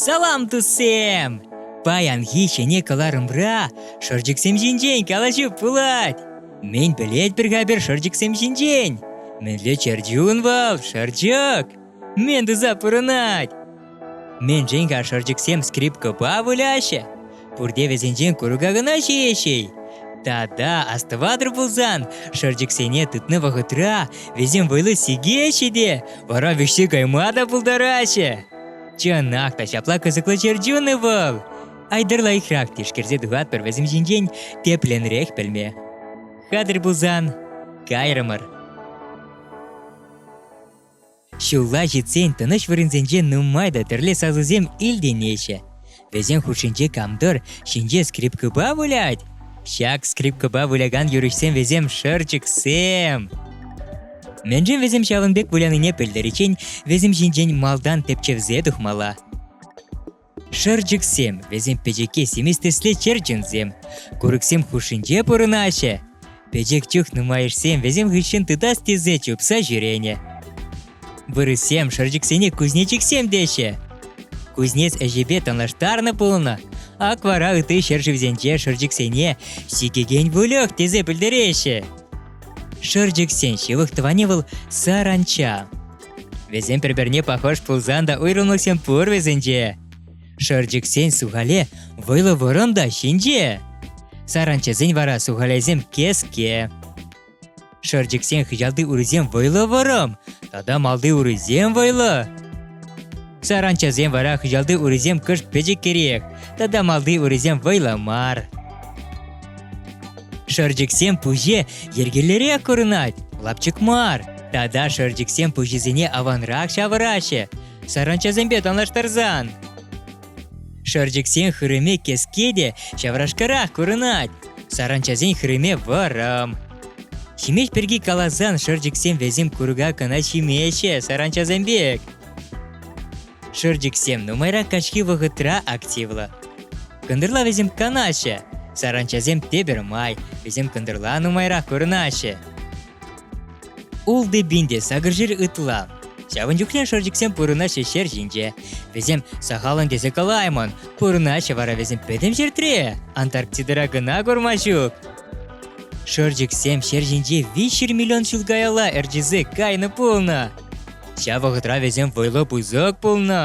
Салам, туссем! Паянхи ҫӗнӗ кӑларӑмра шӑрчӑксем ҫинчен калаҫу пулать. Мӗн пӗлетпӗр-ха пӗр шӑрчӑксем ҫинчен? Мӗнле чӗрчун вӑл, шӑрчӑк? Мӗн туса пурӑнать? Мӗншӗн-ха шӑрчӑксем скрипкӑпа выляҫҫӗ? Пурте вӗсенчен курӑка кӑна ҫиеҫҫӗ-и? Тата астӑватӑр пулсан, шӑрчӑксене тытнӑ вӑхӑтра вӗсем вӑйлӑ сикеҫҫӗ те вара вӗҫсе кайма та пултараҫҫӗ. Чӑнах та ҫапла кӑсӑклӑ чӗрчун-и вӑл? Айтӑр лайӑхрах тишкерсе тухатпӑр вӗсем ҫинчен тӗплӗнрех пӗлме. Хатӗр пулсан, кайрӑмӑр. Ҫулла ҫитсен тӑнӑҫ вырӑнсенче нумай та тӗрлӗ сасӑсем илтӗнеҫҫӗ. Вӗсен хушшинче кам-тӑр ҫинче скрипкӑпа вылять. Ҫак скрипкӑпа вылякан юрӑҫсем вӗсем шӑрчӑксем. Мӗншӗн вӗсем ҫавӑн пек вылянине пӗлтериччен вӗсем ҫинчен малтан тӗпчевсе тухмалла. Шӑрчӑксем, вӗсем пӗчӗкке симӗс тӗслӗ чӗрчунсем. Курӑксем хушшинче пурӑнаҫҫӗ. Пӗчӗк чух нумайӑшсем вӗсем хыҫҫӑн тытас тесе чупса ҫӳренӗ. Вырӑссем шӑрчӑксене кузнечиксем теҫҫӗ. Кузнец ӗҫӗпе танлаштарнӑ пулнӑ. Ак вара ытти ҫӗршывсенче шӑрчӑксене сикекен выльӑх тесе пӗлтереҫҫӗ. Шӑрчӑксен ҫывӑх тӑванӗ вӑл саранча. Вӗсем пӗр-пӗрне пахош пулсан та уйрӑмлӑхсем пур вӗсенче. Шӑрчӑксен сухале вӑйлӑ вӑрӑм та ҫинҫе. Саранчасен вара сухалесем кӗске. Шӑрчӑксен хыҫалти урисем вӑйлӑ вӑрӑм тата малти урисем вӑйлӑ. Саранчасен вара хыҫалти урисем кӑшт пӗчӗккӗрех тата малти урисем вӑйлӑ мар. Шӑрчӑксем пуҫе йӗркеллӗрех курӑнать, лапчӑк мар. Тата шӑрчӑксем пуҫӗсене аванрах ҫавӑраҫҫӗ, саранчасемпе танлаштарсан. Шӑрчӑксен хырӑмӗ кӗске те ҫаврашкарах курӑнать, саранчасен хырӑмӗ вӑрӑм. Ҫимӗҫ пирки каласан шӑрчӑксем вӗсем курӑка кӑна ҫимеҫҫӗ саранчасем пек. Шӑрчӑксем нумайрах каҫхи вӑхӑтра активлӑ. Кӑнтӑрла вӗсем канаҫҫӗ, саранчасем тепӗр май, вӗсем кӑнтӑрла нумайрах курӑнаҫҫӗ. Ултӑ пин те сакӑрҫӗр ытла. Ҫавӑн чухне шӑрчӑксем пурӑнаҫҫӗ ҫӗр ҫинче. Вӗсем сахалӑн тесе калаймӑн, пурӑнаҫҫӗ вара вӗсем пӗтӗм ҫӗртре. Антарктидӑра кӑна курма ҫук. Шӑрчӑксем ҫӗр ҫинче 300 миллион ҫул каялла ӗрчесе кайнӑ пулнӑ. Ҫав вӑхӑтра вӗсем вӑйлӑ пысӑк пулнӑ.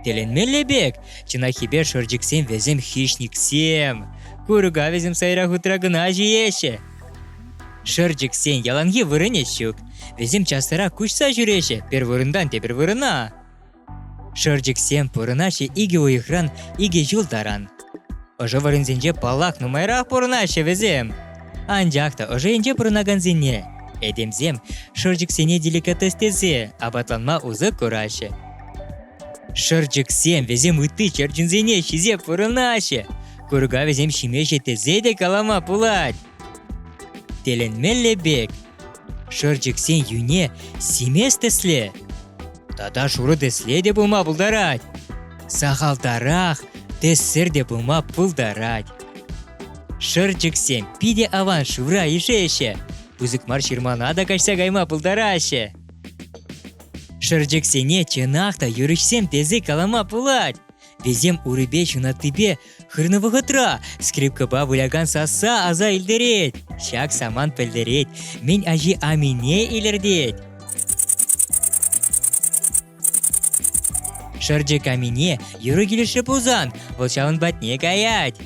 Тӗлӗнмелле пек, чӑнаххипе шӑрчӑксем вӗсем хищниксем. Курӑка вӗсем сайра хутра кӑна ҫиеҫҫӗ. Шӑрчӑксен яланхи вырӑнӗ ҫук. Вӗсем часрах куҫса ҫӳреҫҫӗ пӗр вырӑнтан тепӗр вырӑна. Шӑрчӑксем пурӑнаҫҫӗ икӗ уйӑхран икӗ ҫул таран. Ӑшӑ вырӑнсенче паллах нумайрах пурӑнаҫҫӗ вӗсем. Анчах та ӑшӑ енче пурӑнакансене этемсем шӑрчӑксене деликатес тесе апатланма усӑ кураҫҫӗ. Шӑрчӑксем вӗсем ытти чӗрчунсене ҫисе пурӑнаҫҫӗ. Курӑка вӗсем ҫимеҫҫӗ тесе те калама пулать. Тӗлӗнмелле пек. Шӑрчӑксен юне симес тӗсле тата шурӑ тӗсле те пулма пултарать. Сахалтарах тӗссӗр те пулма пултарать. Шӑрчӑксем питӗ аван шывра ишеҫҫӗ, пысӑк мар ҫырмана та каҫса кайма пултараҫҫӗ. Шӑрчӑксене чӑнах та юрӑҫсем тесе калама пулать. Вӗсем урипе ҫунаттипе хырнӑ вӑхӑтра скрипкӑпа вылякан сасса аса илтерет. Ҫак самант пӗлтерет, мӗн аҫи амине илӗртет. Шӑрчӑк амине юрӑ килӗшрӗ пулсан, вӑл ҫавӑн патне каять.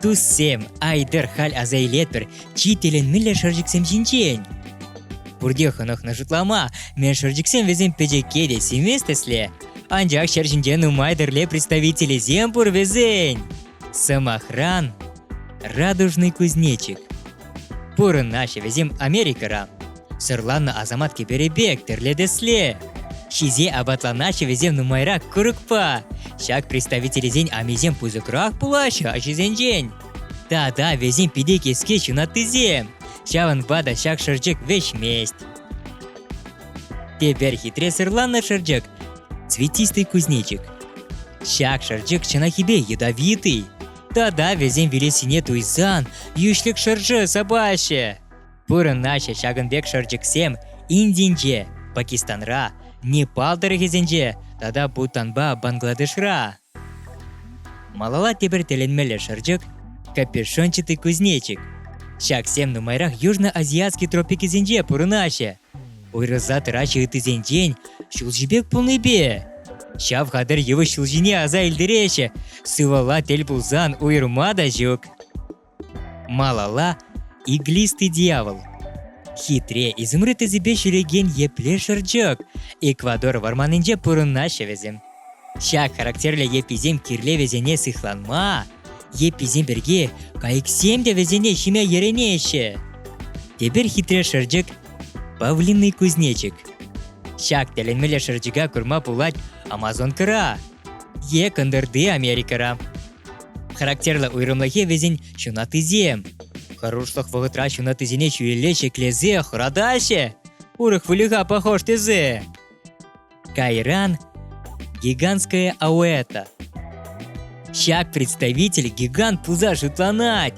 Туссем, айтӑр халь аса илетпӗр чи тӗлӗнмелле шӑрчӑксем ҫинчен. Пурте хӑнӑхнӑ шутлама, мӗн шӑрчӑксем вӗсем пӗчӗкке те симӗс тӗсле. Анчах ҫӗр ҫинче нумай тӗрле представителӗсем пур вӗсен. Сӑмахран, радужный кузнечик. Пурӑнаҫҫӗ вӗсем Америкӑра. Сӑрланнӑ асамат кӗперӗ пек тӗрлӗ тӗсле. Ҫисе апатланаҫҫӗ вӗсем нумайрах курӑкпа. Ҫак представителӗсен амисем пысӑкрах пулаҫҫӗ аҫисенчен. Тата вӗсен питӗ кӗске ҫунаттисем. Ҫавӑнпа та ҫак шӑрчӑк вӗҫмест. Тепӗр хитре сӑрланнӑ шӑрчӑк – цветистый кузнечик. Ҫак шӑрчӑк чӑнахипе ядовитый. Тата вӗсем вилессине туйсан йӳҫлӗк шӑршӑ сапаҫҫӗ. Пурӑнаҫҫӗ ҫакӑн пек шӑрчӑксем Индинче, Пакистанра, Непал тӑрӑхӗсенче. тата Бутанпа Бангладешра. Малалла тепӗр тӗлӗнмелле шӑрчӑк – капюшончатый кузнечик. Ҫаксем нумайрах южно-азиатски тропикӗсенче пурӑнаҫҫӗ. Уйрӑлса тӑраҫҫӗ ыттисенчен ҫулҫи пек пулнипе. Ҫав хатӗр йывӑҫ ҫулҫине аса илтереҫҫӗ, сывалла тӗл пулсан уйӑрма та ҫук. Малалла иглистый дьявол. Хитре изумруд тӗсӗпе ҫӳрекен епле шӑрчӑк Эквадор вӑрманӗнче пурӑнаҫҫӗ вӗсем. Ҫак характерлӗ йӗпписем кирлӗ вӗсене сыхланма, йӗпписем пирки кайӑксем те вӗсене ҫиме йӗрӗнеҫҫӗ. Тепӗр хитре шӑрчӑк – павлиный кузнечик. Ҫак тӗлӗнмелле шӑрчӑка курма пулать Амазонкӑра е Кӑнтӑрти Америкӑра. Характерлӑ уйрӑмлӑхӗ вӗсен ҫунаттисем. Хӑрушлӑх вӑхӑтра ҫунаттисене ҫӳлелле ҫӗклесе хӑратаҫҫӗ. Урӑх выльӑха похож тесе. Кайран гигантская ауэта. Ҫак представитель гигант пулса шутланать.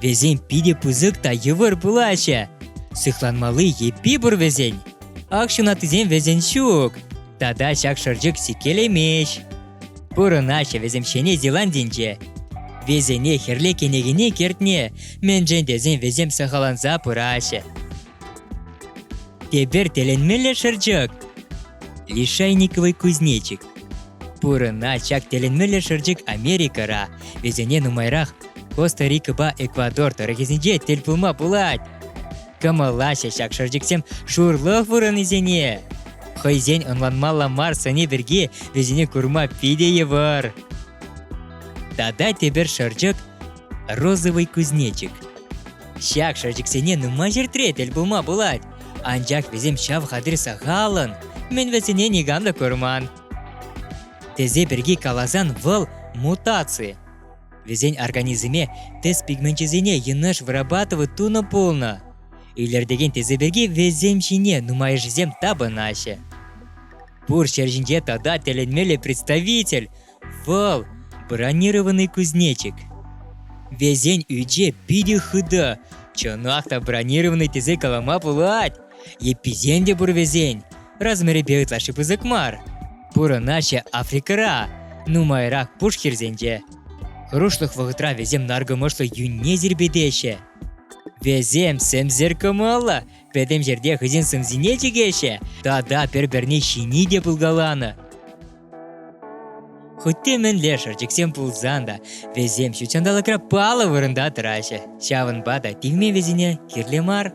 Вӗсем питӗ пысӑк та йывӑр пулаҫҫӗ. Сыхланмалли йӗппи пур вӗсен. Ак ҫунаттисем вӗсен ҫук. Тата ҫак шӑрчӑк сиккелемест. Пурӑнаҫҫӗ вӗсем Ҫӗнӗ Зеландинче. Вӗсене хӗрле кӗнекене кӗртнӗ, мӗншӗн тесен вӗсем сахалланса пыраҫҫӗ. Тепӗр тӗлӗнмелле шӑрчӑк – лишайниковый кузнечик. Пурӑнать ҫак тӗлӗнмелле шӑрчӑк Америкӑра, вӗсене нумайрах Коста-Рикӑпа Эквадор тӑрӑхӗсенче тӗл пулма пулать. Кӑмӑллаҫҫӗ ҫак шӑрчӑксем шурлӑх вырӑнӗсене. Хӑйсен ӑнланмалла мар сӑнӗ пирки вӗсене курма питӗ йывӑр. Тата тепӗр шӑрчӑк – розовый кузнечик. Ҫак шӑрчӑксене нумай ҫӗртре тӗл пулма пулать. Анчах вӗсем ҫав хатӗр сахалӑн, мӗн вӗсене никам та курман. Тесе пирки каласан вӑл мутаци. Вӗсен организмӗ тӗс пигменчӗсене йӑнӑш вырабатывать тунӑ пулнӑ. Илӗртекен тӗсӗ пирки вӗсем ҫине нумайӑшӗсем тапӑнаҫҫӗ. Пур ҫӗр ҫинче тата тӗлӗнмелле представитель вӑл бронированный кузнечик. Вӗсен ӳчӗ питӗ хытӑ, чӑнах та бронированный тесе калама пулать. Йӗпписем те пур вӗсен, размерӗпе ытлашши пысӑк мар. Пурӑнаҫҫӗ Африкӑра, нумайрах пуш хирсенче. Хӑрушлӑх вӑхӑтра вӗсем наркӑмӑшлӑ йӳнне сирпӗтеҫҫӗ. Вӗсем сӗмсӗр кӑмӑллӑ, пӗтӗм ҫӗрте хӑйсен сӑмсине чикеҫҫӗ тата пӗр-пӗрне ҫини те пулкаланӑ. Хуть те мӗнле шӑрчӑксем пулсан та вӗсем ҫутҫанталӑкра паллӑ вырӑнта тӑраҫҫӗ. Ҫавӑнпа та тивме вӗсене кирлӗ мар.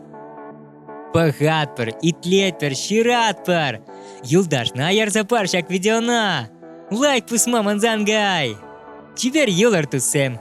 Пӑхатпӑр, итлетпӗр, ҫыратпӑр. Юлташна ярса пар ҫак видеона. Лайк пусма мансан кай. Чипер юлӑр, туссем.